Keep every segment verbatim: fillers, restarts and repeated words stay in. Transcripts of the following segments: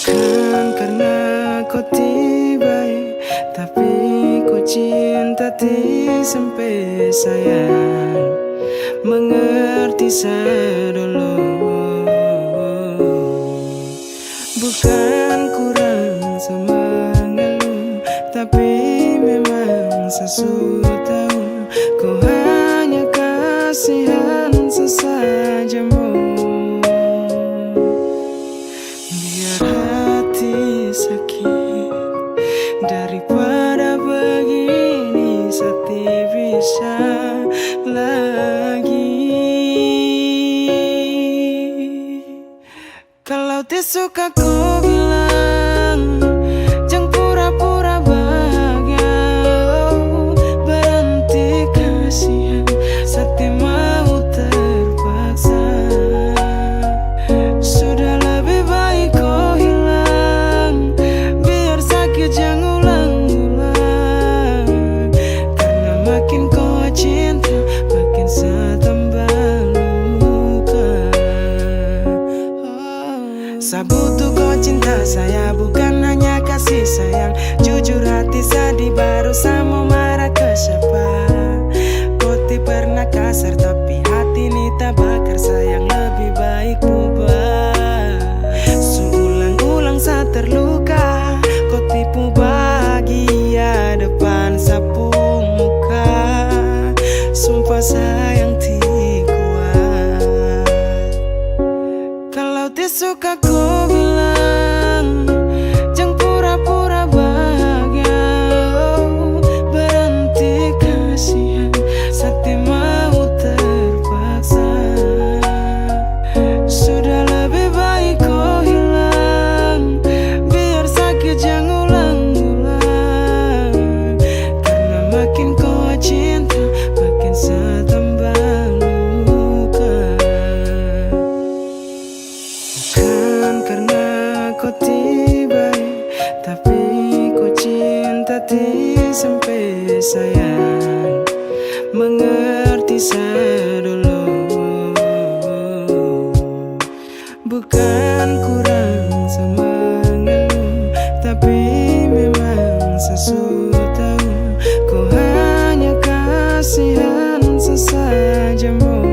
Bukan karna ko ti bae, tapi ko cinta ti sampe sayang, mengerti sa dolo. Bukan kurang sa mangalu, tapi memang sa su tau, ko hanya kasihan sa saja mo. Biar hati sakit, daripada begini sa ti bisa lagi. Kalau ti suka ko bilang, jang pura-pura bahagia, oh, berhenti kasihan, sa ti mau terpaksa. Sudah lebih baik ko hilang, biar sakit jang ulang-ulang. Karna makin ko cinta, makin sa tambah luka. Sa butuh ko cinta saya, bukan hanya kasih sayang. Jujur hati sadih baru sa mo marah ke siapa. Ko ti pernah kasar tapi hati ni tabakar, sayang lebih baik ubah. Su ulang-ulang sa terluka, ko tipu bahagia depan sa pung muka. Sumpah sayang ti kuat. Kalau ti suka ko bilang, jang pura-pura bahagia, oh, berhenti kasihan, sa ti mau terpaksa. Sudah lebih baik ko hilang, biar sakit jang ulang-ulang. Karna makin ko cinta, makin sa tambah luka. Bukan karna ko ti bae, tapi ko cinta ti sampe sayang, mengerti sa dolo. Bukan kurang sa mangalu, tapi memang sa su tau, ko hanya kasihan sa saja mo.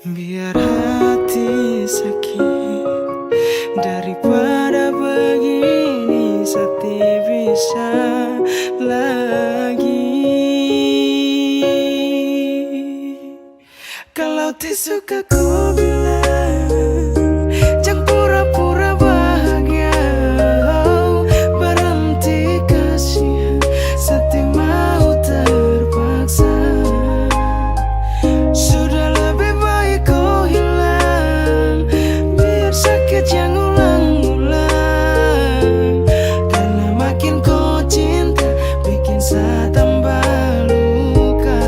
Biar hati sakit, daripada begini sa ti bisa lagi. Kalau ti suka ko bilang, jang pura-pura bahagia, oh, berhenti kasihan, sa ti mau terpaksa. Sudah lebih baik ko hilang, biar sakit jang ulang-ulang. Karna makin ko cinta, bikin sa tambah luka.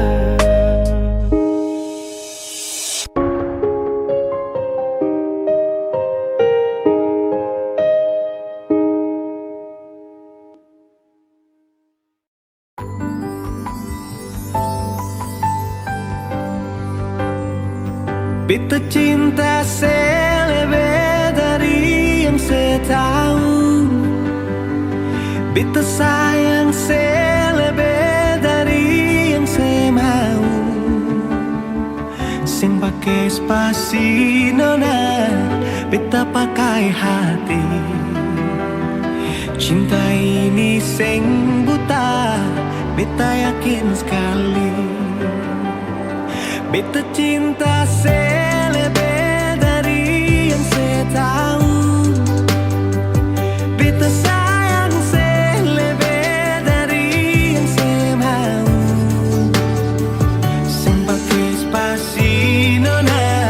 Beta cinta se lebe dari yang se tau. Beta sayang se lebe dari yang se mau. Seng pake spasi nona, beta pakai hati. Cinta ini seng buta, beta yakin skali. Beta cinta se lebe dari yang se tau. Beta sayang se lebe dari yang se mau. Seng pake spasi nona,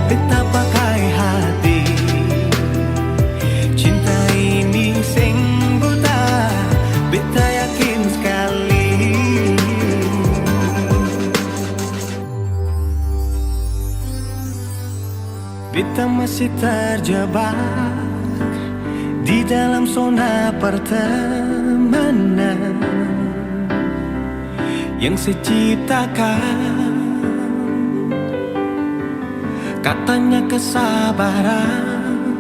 beta pakai hati. Cinta ini seng buta, beta yakin skali. Beta masih terjebak di dalam zona pertemanan yang se ciptakan. Katanya kesabaran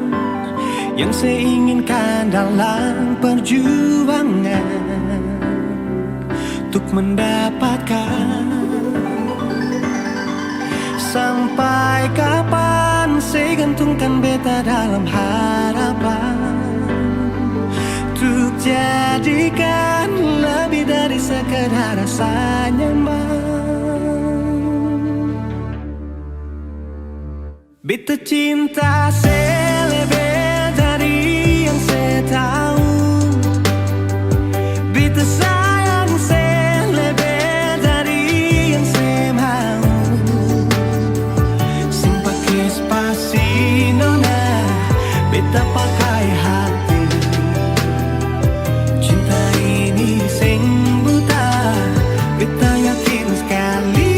Yang se inginkan dalam perjuangan untuk mendapatkan. Sampai kapan se gantungkan beta dalam harapan untuk jadikan lebih dari sekedar rasa nyaman. Beta cinta se lebe dari yang se tau. Beta sayang se lebe dari yang se mau. Seng pake spasi nona, beta pakai hati. Cinta ini seng buta, beta yakin skali.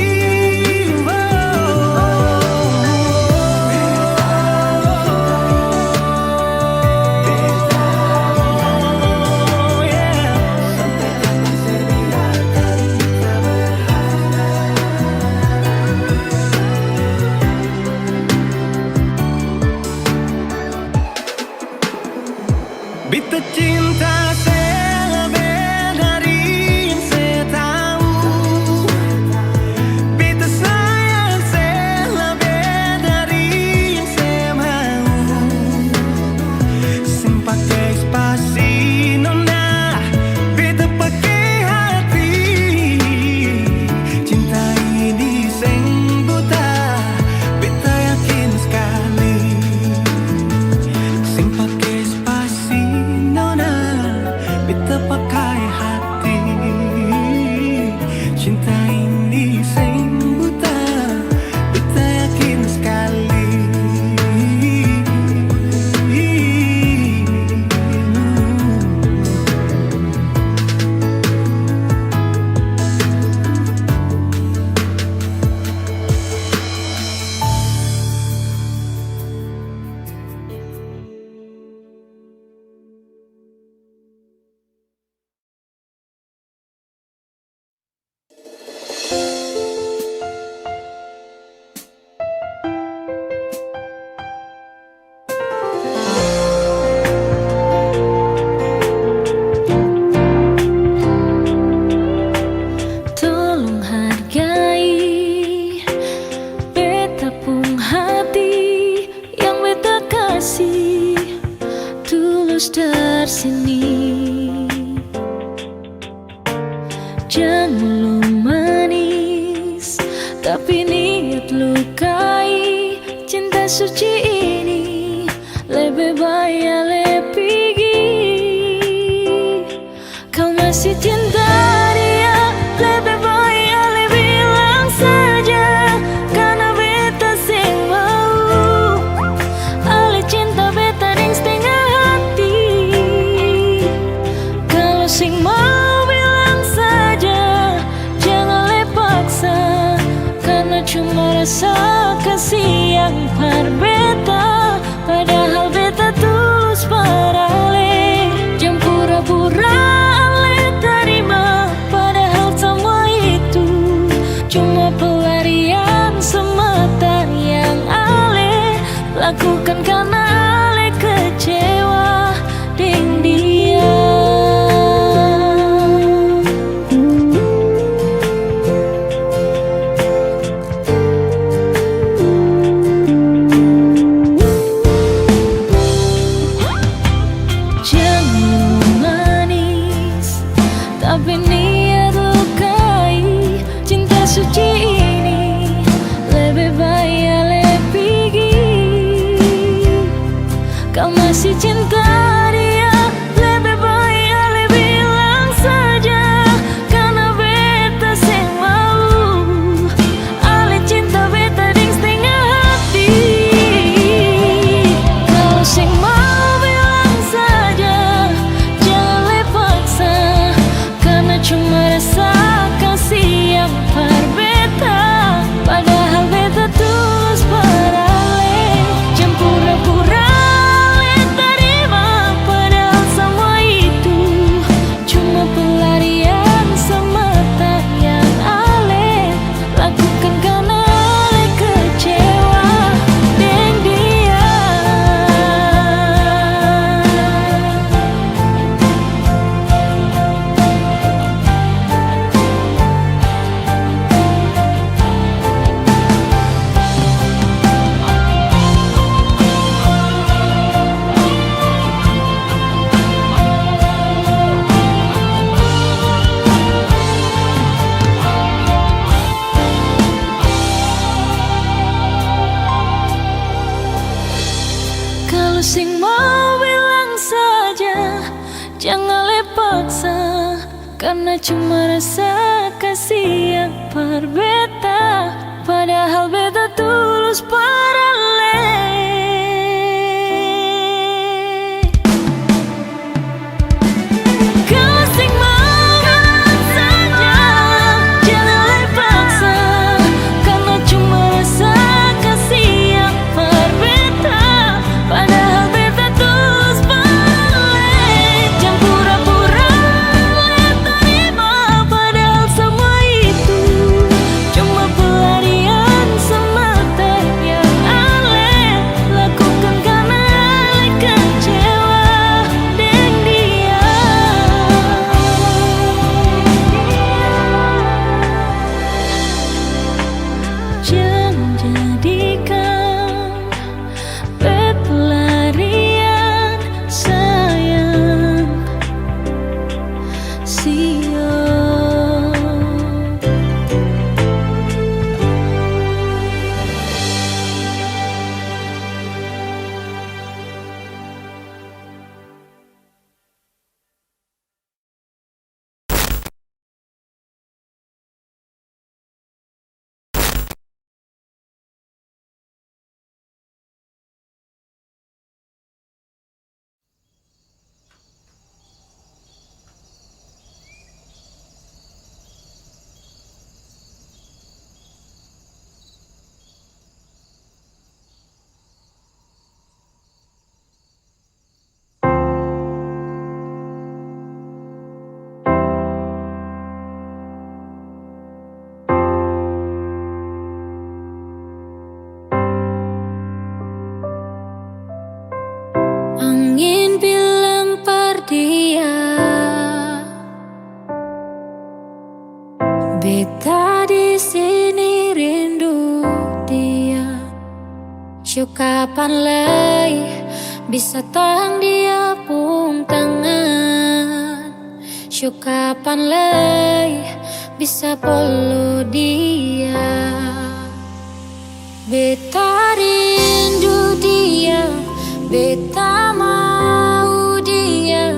Beta cinta se lebe dari yang se tau. Beta sayang se lebe dari yang se mau. Seng pake spasi nona, beta pake hati. Cinta ini seng buta, beta yakin skali. Seng pake spasi nona, beta pakai hati. Cinta ini seng buta, beta yakin skali. Tolong hargai beta pung hati yang beta kasi tulus dari sini. Jang lu manis, tapi niat lukai cinta suci ini. Lebe bae ale pigi. Kau masih cinta dia, lebe bae ale bilang saja, karna beta seng mau. Ale cinta beta deng stenga hati. Kalo seng mau bilang saja, jang ale paksa, karna cuma rasa kasih yang par beta. Padahal beta tulus par ale. Jang pura-pura ale tarima, padahal samua itu cuma pelarian semata yang ale lakukan karna ale kecewa deng dia. Jang manis, tapi niat lukai cinta suci ini. Lebe bae ale pigi. Kau masih cinta dia, lebe bae ale bilang saja, karna beta seng mau. Ale cinta beta deng stenga hati. Kalo seng mau bilang saja, jang ale paksa, karna cuma rasa kasih yang par beta. Padahal beta tulus par ale. Jang pura-pura ale tarima, Seng mau bilang saja, jang ale paksa, karna cuma rasa kasiang par beta, padahal beta tulus par ale. Kalo seng mau bilang saja, jang ale paksa, karna cuma rasa kasiang par beta, padahal beta tulus par ale. Jang pura-pura ale tarima, padahal samua itu cuma pelarian semata yang ale lakukan karna ale kecewa deng dia. Jang jadikan pelarian sayang, sio. Angin bilang par dia, beta di sini rindu dia. Su kapan lai bisa tahang dia pung tangan? Su kapan lai bisa polo dia? Beta rindu dia, beta mau dia,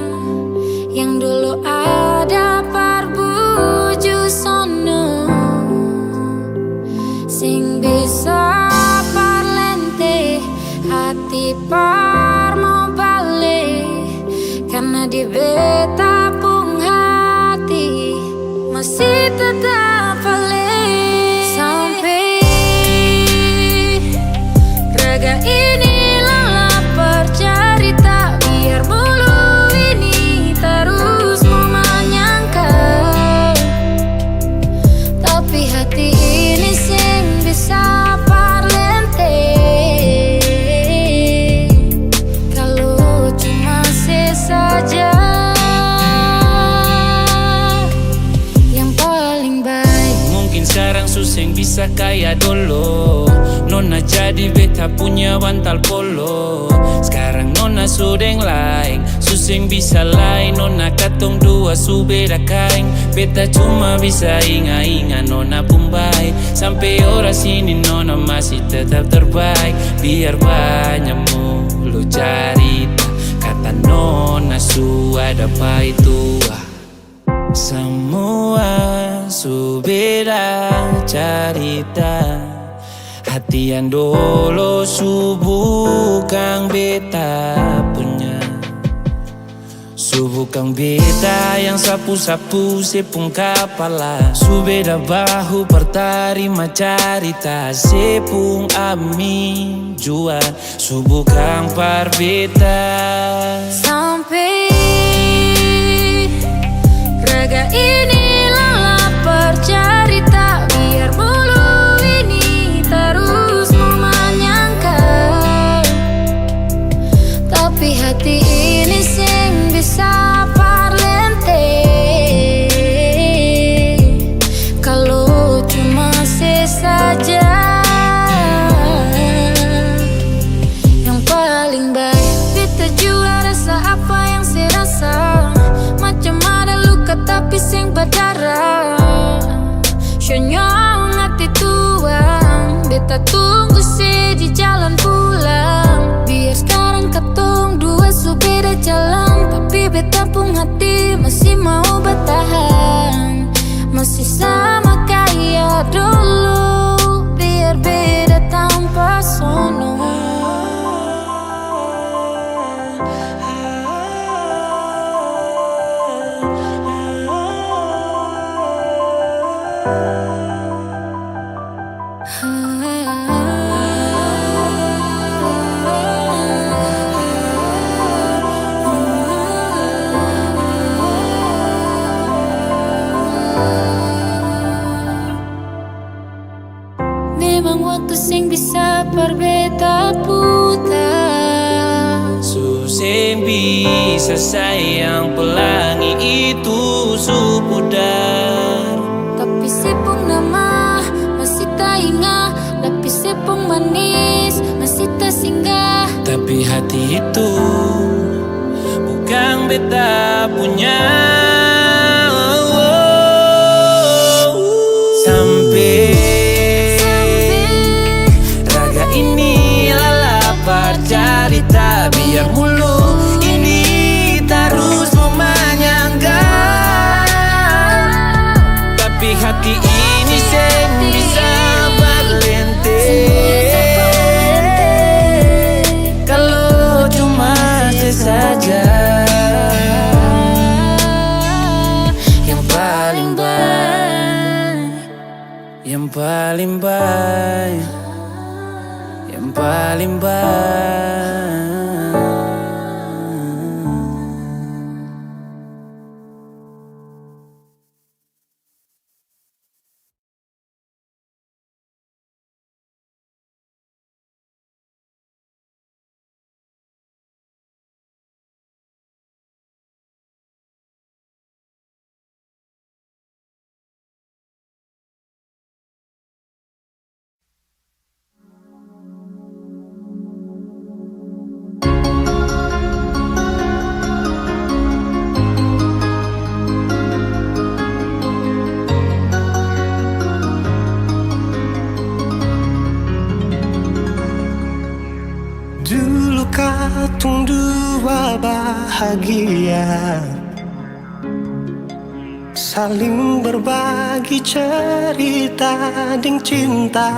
yang dolo ada par buju sono, seng bisa par lente, hati par mo bale, karna di beta pung hati masih tetap ale. Sampe raga ini lalapar carita, biar mulu ini tarus mo manyangkal, tapi hati ini seng bisa par lente. Kalo cuma se saja yang paling baik. Mungkin skarang su seng bisa kaya dolo, nona jadi beta punya bantal polo. Skarang nona su deng laeng, su seng bisa lai, nona katong dua su beda kaeng. Beta cuma bisa inga-inga nona pung bae, sampe oras ini nona masih tetap terbaik. Biar banya mulu carita, kata nona su ada paitua. Samua su beda carita. Hati yang dolo su bukang beta punya. Su bukang beta yang sapu-sapu se pung kapala. Su beda bahu par tarima carita se pung ami jua. Su bukang par beta. Sampe raga ini lalapar carita, biar mulu ini tarus mo manyangkal, tapi hati ini seng bisa par lente. Kalo cuma se saja yang paling baik. Beta jua rasa apa yang se rasa, macam ada luka tapi seng badarah. Sonyong hati tuang, beta tunggu se di jalan pulang. Biar skarang katong pasti mau batahan. Masih sama kaya dulu, biar beda tampa sono. Memang waktu seng bisa par beta putar. Su seng bisa sayang, pelangi itu su pudar. Tapi se pung nama masih tainga, tapi se pung manis masih tasinggah. Tapi hati itu bukang beta punya. Sampe raga ini la lapar carita, biar mulu ini tarus mo manyangga. Tapi hati ini seng bisa balente. Kalo cuma se saja. Yang paling bae, yang paling bae, yang paling bae. Dulu katong dua bahagia, saling berbagi cerita deng cinta.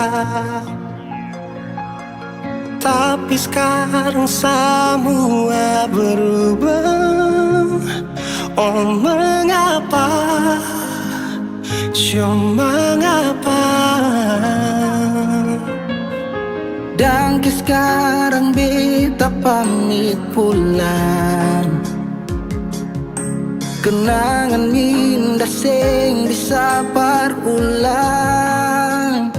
Tapi skarang samua berubah. Oh, mengapa? Sio mangapa? Dangke skarang beta pamit pulang. Kenangan indah seng bisa par ulang.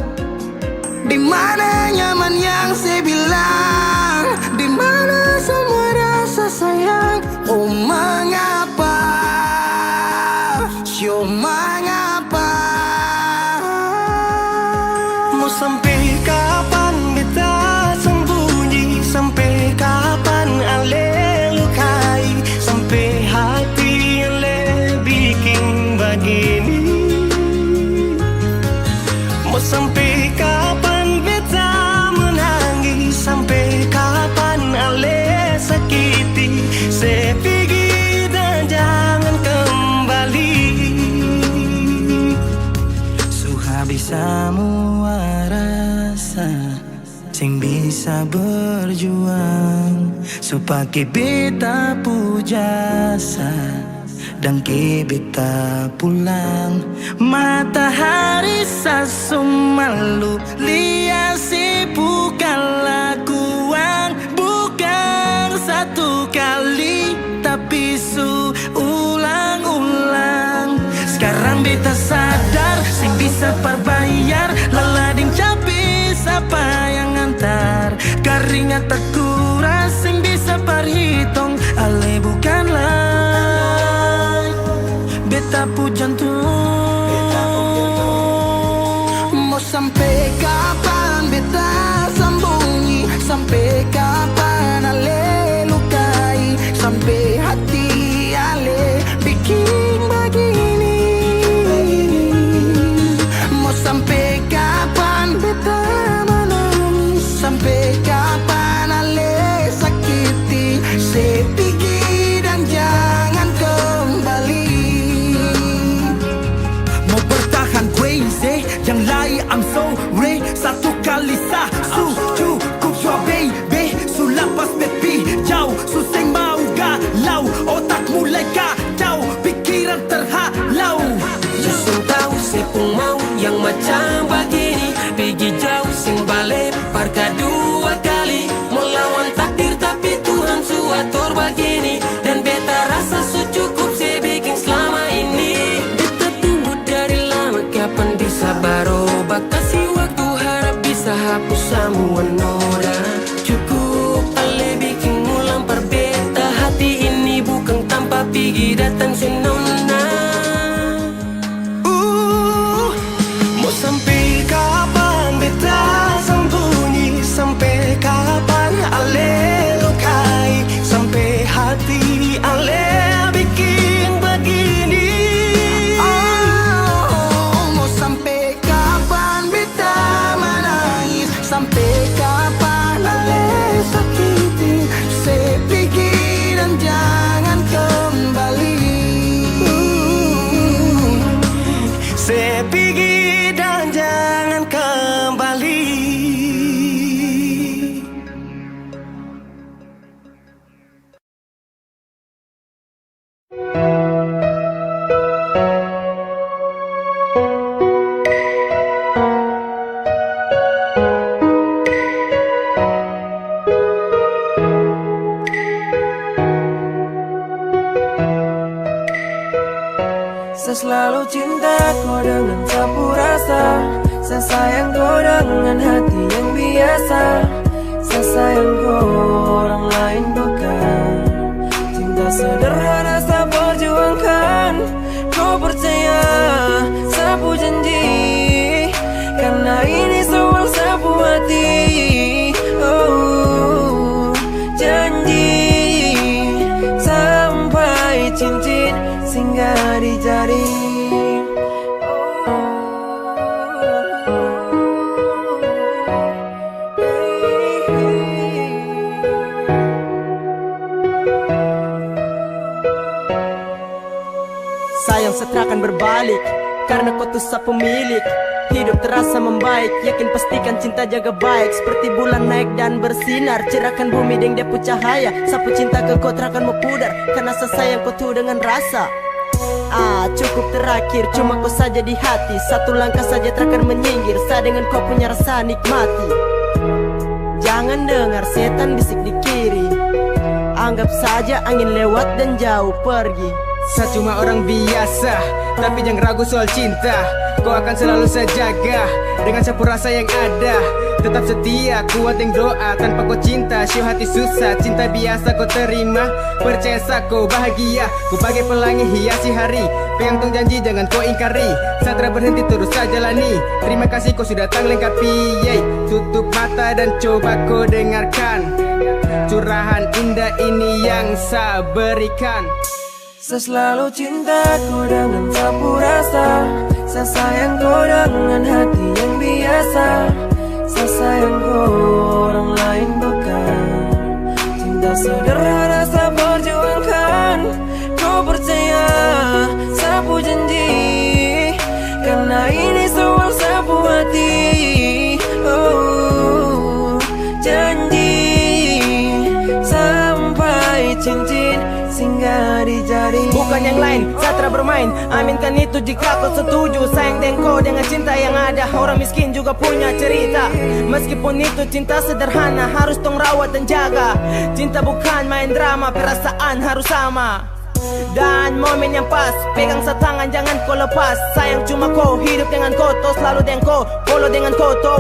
Di mana nyaman yang se bilang? Di mana samua rasa sayang? Oh, mangapa? Sio mangapa? Mo sampe kapan beta sambunyi? Sampe kapan ale lukai? Sampe hati ale biking bagini? Mo sampe kapan beta menangis? Sampe kapan ale sakiti? Se pigi dan jangan kembali. Su habis samua rasa. Seng bisa berjuang, su pake beta pu jasa, dangke beta pulang. Matahari sa su malu, lia se pu kalakuang, bukang satu kali, tapi su ulang-ulang. Skarang beta sadar, seng bisa par bayar, lala deng cabe sapa yang antar. Karingat takuras, seng bisa par hitong, ale bukan lai beta pu jantung. Mo sampe kapan beta sambunyi? Sampe kapan ale lukai? Sampe hati ale biking bagini? Mo sampe kapan beta manangis? Sampe kapan ale sakiti? Se pigi dan jangan kembali. Pigi datang se nona. Uh, mo sampe kapan beta sambunyi? Sampe kapan ale lukai? Sampe hati ale biking bagini? Oh, mo sampe kapan beta manangis? Sampe kapan ale sakiti? Se pigi dan jangan kembali. Se pigi dan jangan kembali. Sa slalu cinta ko dengan sapu rasa, sa sayang ko dengan hati yang biasa. Sa sayang ko, orang lain bukan. Cinta sederhana sa perjuangkan. Ko percaya sapu janji, karna ini soal sapu hati. Oh, janji sampai cincin singgah di jari. Sayang, sa tra akan berbalik, karna ko tu sa pemilik. Hidup terasa membaik, yakin pastikan cinta jaga baik. Seperti bulan naik dan bersinar, cerahkan bumi deng dia pu cahaya. Sapu cinta ke ko tra akan mau pudar, karna sa sayang ko tu dengan rasa. Ah, cukup terakhir, cuma ko saja di hati. Satu langkah saja terakan menyinggir, sa dengan ko punya rasa nikmati. Jangan dengar setan bisik di kiri, anggap saja angin lewat dan jauh pergi. Sa cuma orang biasa, tapi jang ragu soal cinta. Ko akan selalu sa jaga dengan sapu rasa yang ada. Tetap setia, kuat deng doa. Tanpa ko cinta, sio hati susah. Cinta biasa ko terima, percaya sa ko bahagia. Ku bagai pelangi hiasi hari. Pegang tong janji, jangan ko ingkari. Sa tra berhenti, terus sa jalani. Terima kasih ko su datang lengkapi, yey. Tutup mata dan coba ko dengarkan curahan indah ini yang sa berikan. Sa slalu cinta ko dengan sapu rasa. Sa sayang ko dengan hati yang biasa. Sa sayang ko, orang lain bukan. Cinta sederhana sa perjuangkan. Ko percaya sapu janji, karna ini soal sapu hati. Oh, janji sampai cincin singgah di jari. Bukan yang lain, sa tra bermain. Aminkan itu jika ko setuju. Sayang deng ko dengan cinta yang ada. Orang miskin juga punya cerita. Meskipun itu cinta sederhana, harus tong rawat dan jaga. Cinta bukan main drama, perasaan harus sama. Dan momen yang pas, pegang sa tangan, jangan ko lepas. Sayang cuma ko, hidup dengan ko, to slalu deng ko, kolo dengan ko, to.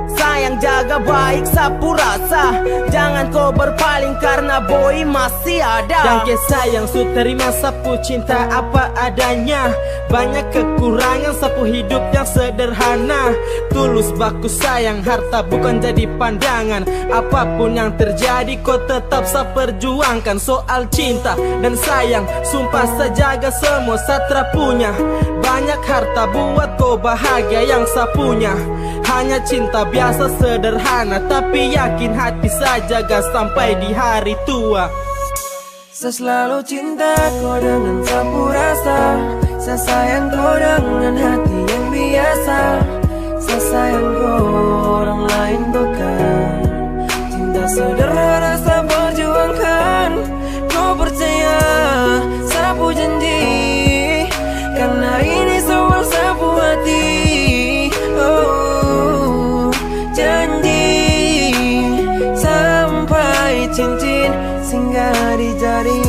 Sayang jaga baik sapu rasa, jangan ko berpaling karna boy masih ada. Dangke sayang, su terima sapu cinta apa adanya. Banyak kekurangan sapu hidup yang sederhana. Tulus baku sayang, harta bukan jadi pandangan. Apapun yang terjadi, ko tetap sa perjuangkan. Soal cinta dan sayang, sumpah sa jaga semua, sa tra punya banyak harta buat ko bahagia yang sa punya. Hanya cinta biasa sederhana, tapi yakin hati sa jaga sampai di hari tua. Sa slalu cinta ko dengan sapu rasa. Sa sayang ko dengan hati yang biasa. Sa sayang ko, orang lain bukan. Cinta sederhana sa perjuangkan. Ko percaya sapu janji, karna ini soal sapu hati. Oh, janji sampai cincin singgah di jari.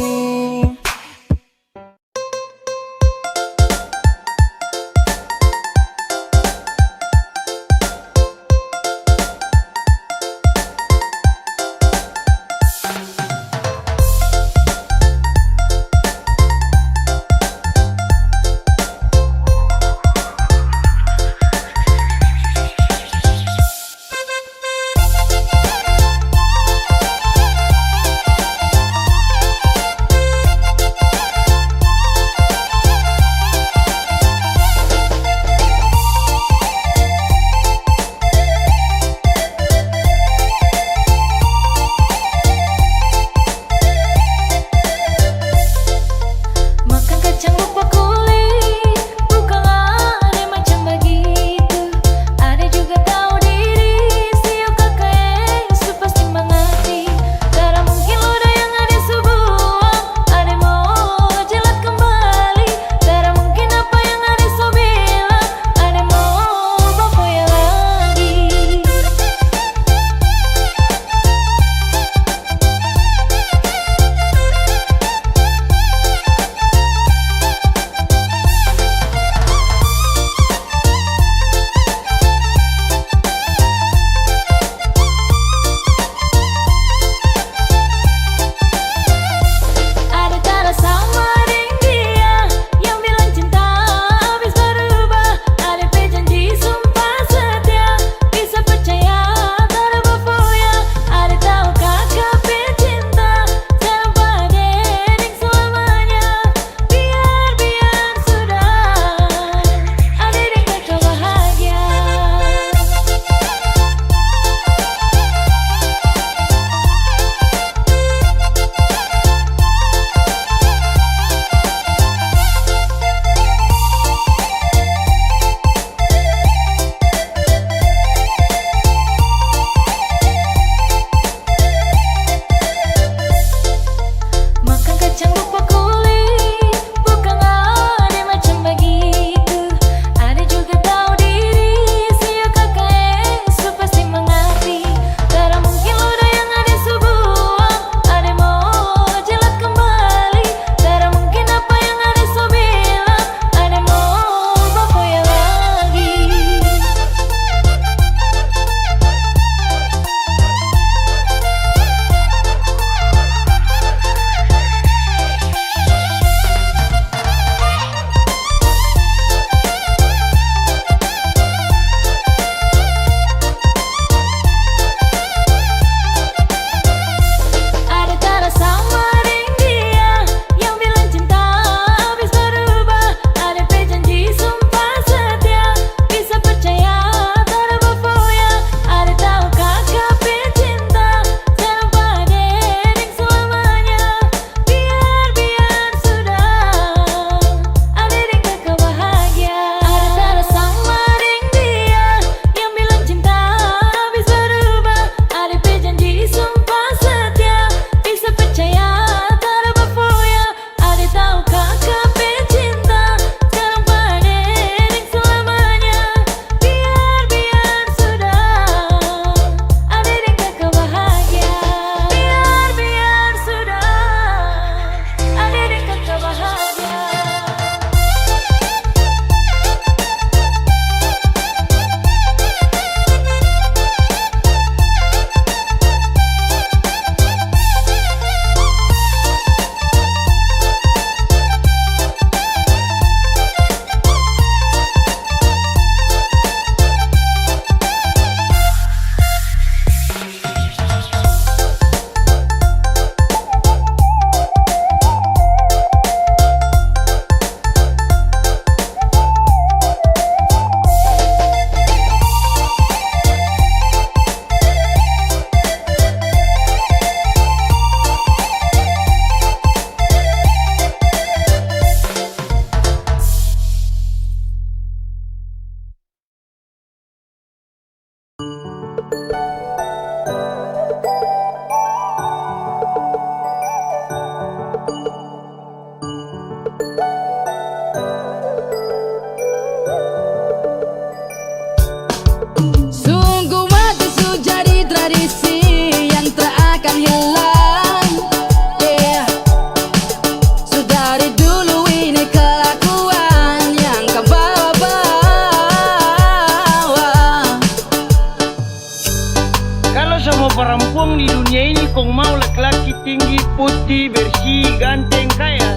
laki-laki tinggi, putih, bersih, ganteng, kaya,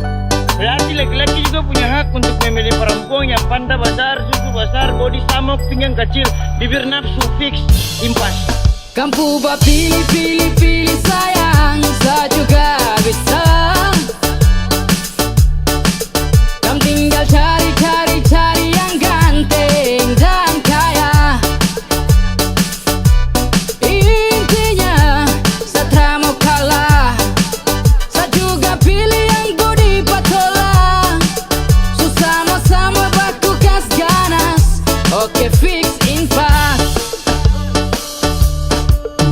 berarti laki-laki juga punya hak untuk memilih perempuan yang panta basar, susu basar, bodi samok, pinggang kacil, bibir napsu, fix, impas. Kampu bapili, pili, pili sayang, sa juga bisa. Kam tinggal cari, cari, cari yang ganteng dan kaya. Intinya, sa tra mo kalah. Sa juga pilih yang bodi patolang. Su sama-sama baku kas ganas. Oke, fix impas.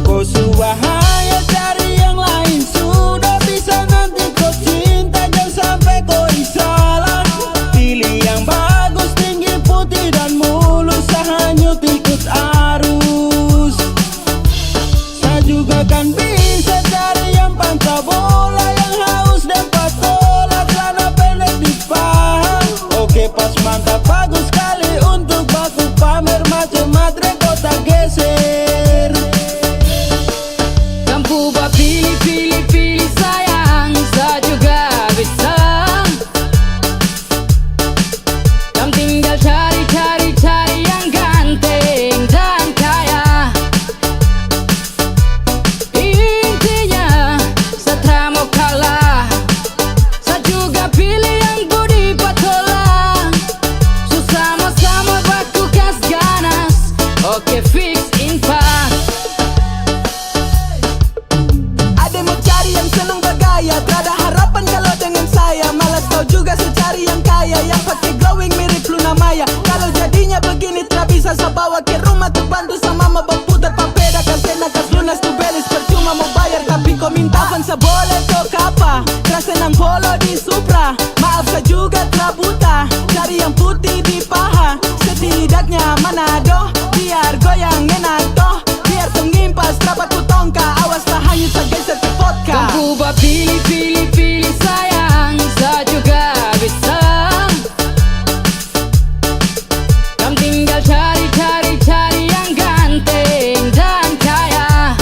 Ko su bahaya cari yang lain, sudah bisa nanti ko cinta, jang sampe ko salah. Pilih yang bagus, tinggi, putih, dan mulus, sa hanyut ikut arus. Sa juga kan bisa cari yang panta bola, yang haus dan patola, celana pendek di paha. Oke, pas, mantap, bagus skali untuk baku pamer, macem matre kota geser. Kampu bapili, pili, pili sayang, sa juga bisa. Kam tinggal cari, cari, cari yang ganteng dan kaya. Intinya, sa tra mo kalah. Sa juga pilih yang bodi patolang. Su sama-sama baku kas ganas. Oke, fix impas. Ade mo cari yang senang bagaya, trada harapan kalo dengan saya. Malas kau juga su cari yang kaya, yang pake glowing mirip Luna Maya. Kalo jadinya begini, tra bisa sa bawa ke rumah tu bantu sa mama baputar papeda, kasena kas lunas tu belis, percuma mo bayar, tapi ko minta fans sa boleh to kapa? Tra senang polo di Supra, maaf sa juga tra buta, cari yang putih di paha, setidaknya Manado, biar goyang enak to. Biar tong impas, tra baku tongka, awas tahanyut sa geser ke vodka. Kampu bapili, pili, pili sayang, sa juga bisa. Kam tinggal cari, cari, cari yang ganteng dan kaya.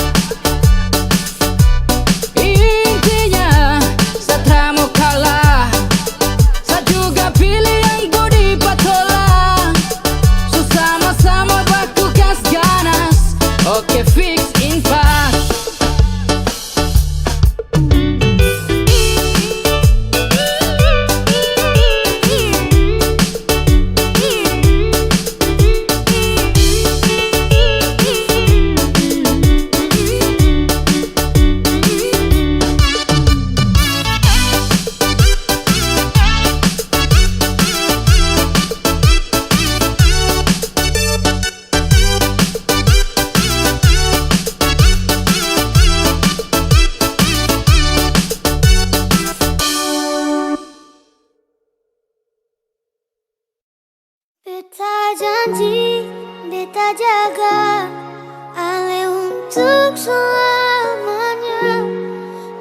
Intinya, sa tra mo kalah. Sa juga pilih yang bodi patolang. Su sama-sama baku kas ganas. Oke, fix impas. Beta janji, beta jaga, ale untuk selamanya.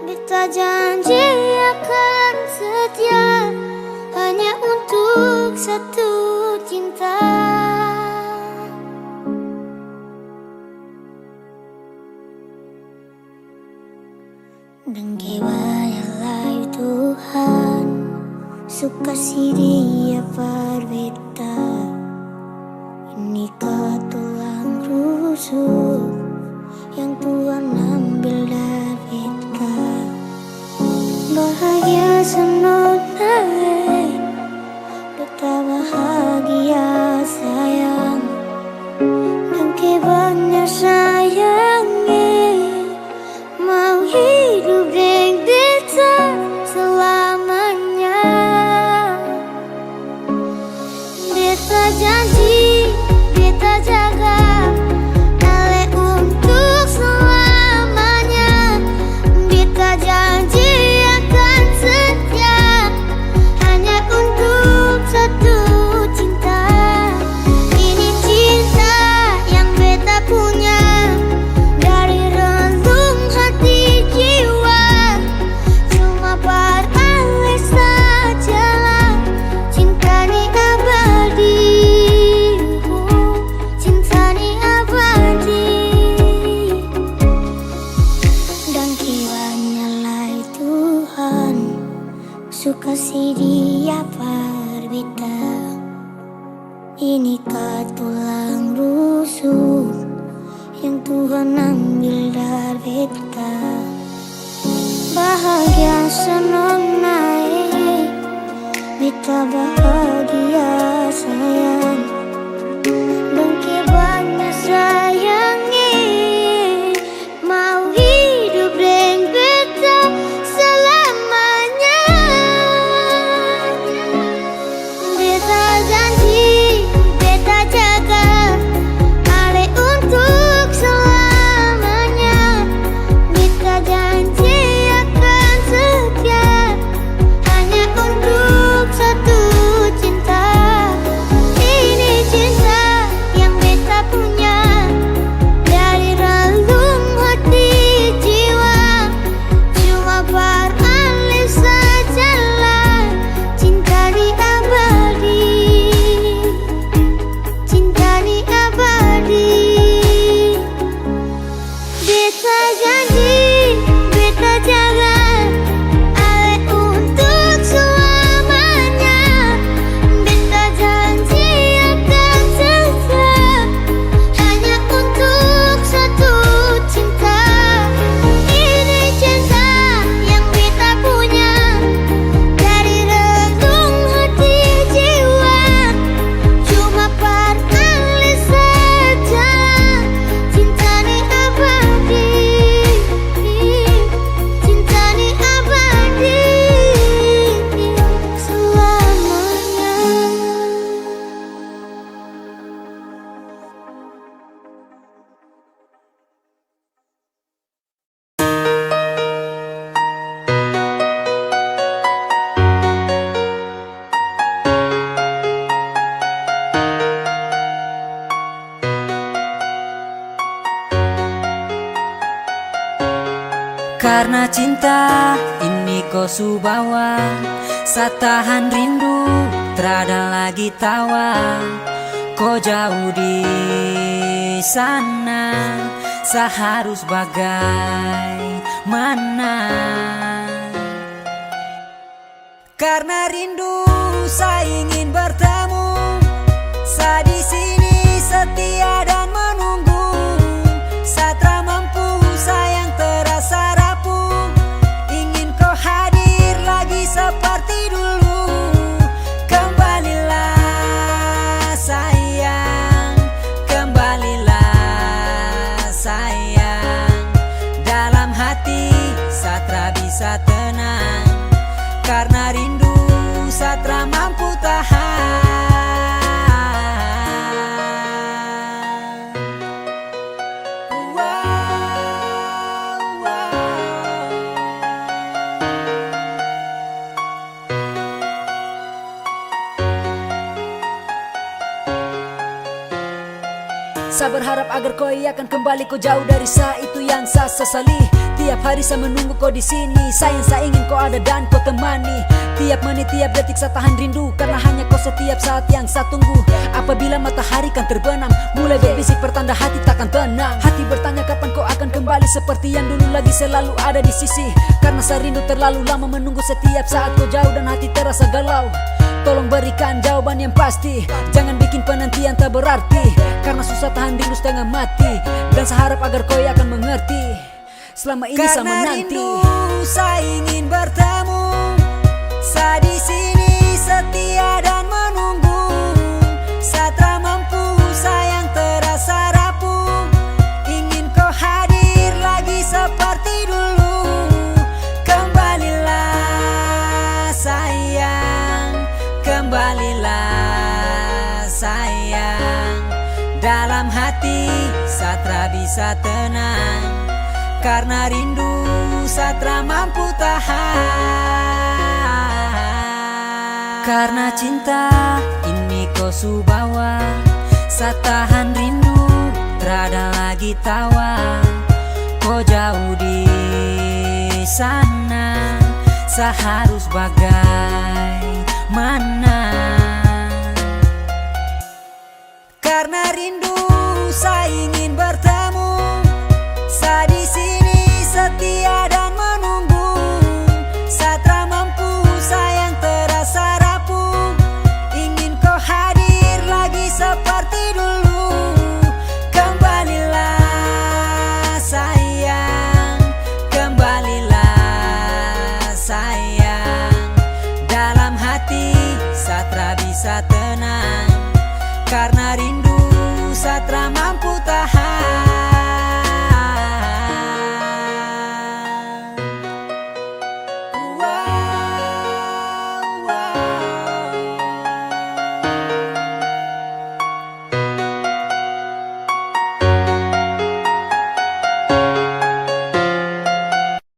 Beta janji akan setia, hanya untuk satu cinta. Dangke banya lai Tuhan su kasi dia par beta. Ini ka tulang rusuk yang Tuhan ambil dari beta. Bahagia sanang lai, beta bahagia sayang. Dangke banya sayang e. Mau hidup deng beta selamanya. Beta janji, beta jaga, ale untuk selamanya. Beta janji akan setia, hanya untuk satu cinta. Ini cinta yang beta punya. Su kasi dia par beta. Ini ka tulang rusuk yang Tuhan ambil dari beta. Bahagia sanang nae, beta bahagia sayang. Dong ke banya sayang e, mau hidup deng beta salamanya. Beta janji, beta jaga, ale untuk selamanya. Beta janji akan setia, hanya untuk satu cinta. Ini cinta yang beta punya dari relung hati jiwa. Cuma par ale sajalah, cinta ni abadi, cinta ni abadi. Beta janji, beta jaga, ale untuk selamanya. Beta janji akan setia, hanya untuk satu cinta. Ini cinta yang beta punya dari relung hati jiwa. Cuma par ale saja, cinta ni abadi, cinta ni abadi selamanya. Karna cinta ini ko su bawa, sa tahan rindu, trada lagi tawa. Ko jauh di sana, sa harus bagaimana? Karna rindu sa ingin bertemu, sa di sini setia dan menunggu. Sa tra mampu, sayang terasa rapuh, ingin ko hadir lagi seperti dulu. Kembalilah sayang, kembalilah sayang. Dalam hati sa tra bisa tenang, karna rindu sa tra mampu tahan. Sa berharap agar ko ia akan kembali, ko jauh dari sa, itu yang sa sasali. Tiap hari sa menunggu ko di sini, sayang, sa ingin ko ada dan ko temani. Tiap menit, tiap detik sa tahan rindu, karna hanya ko setiap saat yang sa tunggu. Apabila matahari kan terbenam, mulai berbisik pertanda hati takkan tenang. Hati bertanya kapan ko akan kembali seperti yang dulu lagi selalu ada di sisi. Karna sa rindu terlalu lama menunggu, setiap saat ko jauh dan hati terasa galau. Tolong berikan jawaban yang pasti, jangan bikin penantian tak berarti. Karna susah tahan rindu setengah mati, dan sa harap agar ko ia akan mengerti. Selama ini sa menanti. Karna rindu sa ingin bertemu, sa di sini setia dan menunggu. Sa tra mampu, sayang terasa rapuh, ingin ko hadir lagi seperti dulu. Kembalilah sayang, kembalilah sayang. Dalam hati sa tra bisa tenang, karna rindu sa tra mampu tahan. Karna cinta ini ko su bawa, sa tahan rindu, trada lagi tawa. Ko jauh di sana, sa harus bagaimana? Karna rindu